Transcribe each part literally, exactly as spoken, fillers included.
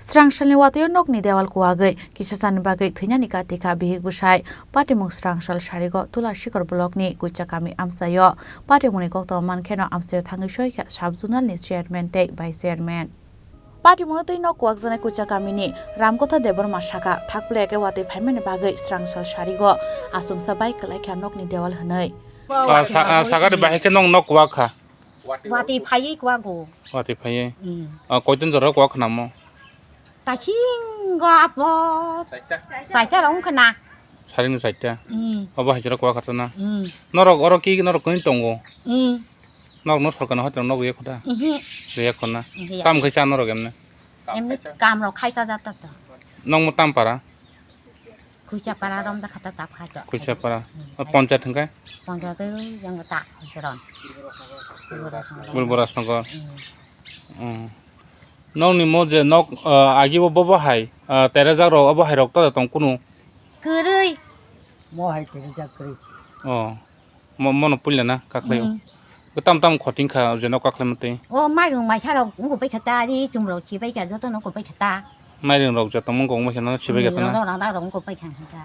Srangsalni watwi o nokni dewal kuwagwi kisa chani bagwi thwinani kati kha bihik bwsai. Patimung Srangsal sarigo Tulashikhor blockni Kuicha kami amchaio. Patimungni koktwma mankheno amchaio thangwi soi kha sub-zonalni chairman tei vice chairman. Patimungno twi nok kuwakjaknai Kuicha kamini Ramkotha Debbarma sakha, thakple khe watwi phaimani bagwi Srangsal sarigo achomsa bai kwlai kha nokni dewal hwnwi. Ah, sa-, ah, sakari bahai khe nong nok kuwak kha? Watwi phaiwi kuwago. Watwi phaiwi? Mm. Ah, koiton jora kuwak khnamo? Taisingo abo. Chaita. Chaita rok wngkha na. Saringni chaita? Mm. Obo hai jora kuwak kha na? Mm. Norok oro ki norok koi tongo? Mm. Nok no sorkar no hotel nok ye khoda? Mhm. Ye khona. Mhm, ya. Tam khai cha norok emne? Emni kam rok khai cha jata cha. Nong mo tam para? Kuicha para rom da khata tap khai cha. Kuicha para. Hmm. Ponchayat hingkai? Ponchayat yang ta Hoisoron. Bulbora Songor. Hmm. Hmm. Nokni mo je nok, ah, agi bo bo hai, ah, terejak rok abo hai rok ta tong kunu? Kwrwi. Mo hai terejak kwrwi. Oh. Mo-, mono puila na kaklaio. Mm. Tam tam khoting kha je no kaklai mate. O mairung maisa rok wngkuk bai kha ta, ri chum rok si bai kha, joto no wngkuk bai kha ta. Mairung rok joto wngkuk bai kha no si bai kha ta na. Rang rok wngkuk bai kha ta.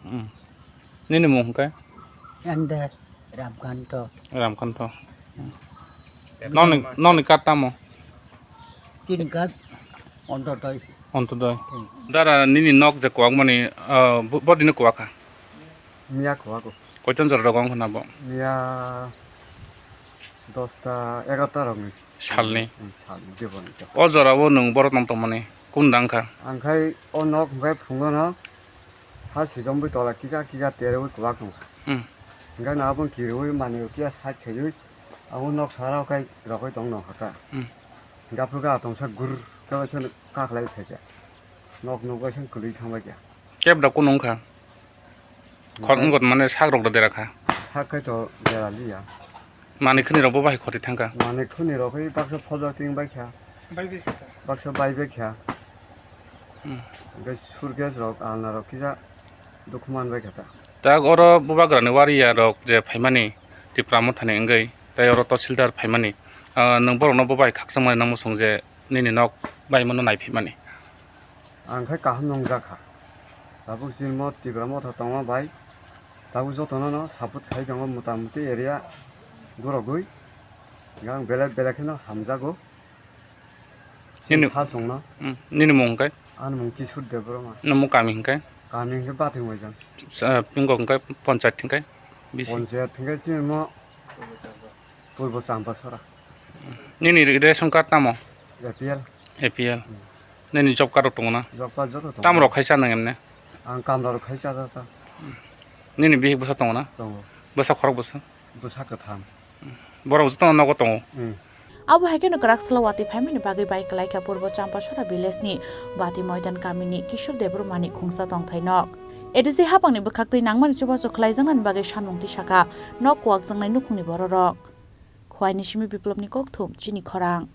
Mm. Nini mung hwnkhe? Ande Ramkanto. Ramkanto. Mm. Noni, noni kat tamo? Tin kat Ontodoi. Ontodoi. Hmm. Dara nini nok je kuwak mani, ah, bo, bo dino kuwak kha? Miya kuwago. Koiton jora rogo wngkha na bo? Miya dosta egarota rokni. Salni? Hmm, salni, deboni to. O jora o nwng borok tong tongmani kun dang kha? Ang khai o nok hwnkhe phungo no ha sijom bui tola kisa kisa terwi kuwak wngkha. Hmm. Hwnkhe no aboni kirwi manwi kiya side khaiwi abo nok sara khai rokoi tong nokha ta. Hmm. Hwnkhe aphuru khe atongsa gur khe waisa kaklai phaikha. Nok nuk waisa kwlwi thangbaikha. Kebra kunu wngkha? Khor wngkha mane sak rok da dera kha. Sak khai to dera liya. Manwi khwni rok bo bahai khoti thangkha. Manwi khwni rok khai baksa phojak ting baikha. Baksa bai baikha. Hmm. Hwnkhe suitcase rok alna rok kisa dukhu man baikha ta. Tak oro bubagrani wariya rok je phaimani Tipra Mothani wngwi tei oro Tahsildar phaimani, ah, nwng borokno bo bai khakchangmani nang muchung je nini nok bai mano naiphimani. Ang khai kaham nungjak kha. Tabuk chini mo Tipra Motha tongma bai tabuk jotono no support khai tongo, mota muti area borogwi. Ang belai belai kheno hamjago. Nini, ha songno. Hmm, nini mung hwnkhe? Ani mung Kishore Debbarma. Nini mung kami hwnkhe? Kami hwnkhe Bathing Moijan. Sa-, pingo hwnkhe ponchayat hwnkhe? Bisi? Ponchayat hwnkhe chini mo Purbo Champasora. Nini ration card tamo? A P L. A P L. Hmm. Nini job card rok tongo na? Job card joto tongo. Tamo rok khai cha nang emne? Ang kamla rok khai cha cha ta. Nini bihik bwsa tongo na? Tongo. Bwsa khorok bwsa? Bwsa kwtham. Borok jotono nogo tongo. Hmm. Abo hai kheno kwrak salo watwi phaimani bagwi bai kwlai kha Purbo Champasora village ni Bati Moidan kamini Kishore Debbarmani khungsa tongthai nok. A D C hapangni bwkhaktwi nangmani chubachu khlaijaknani bagwi sanmung tisakha nok kuwakjaknai nukhungni bororok. Khwaini simi Biplopni kokthum chini khorang.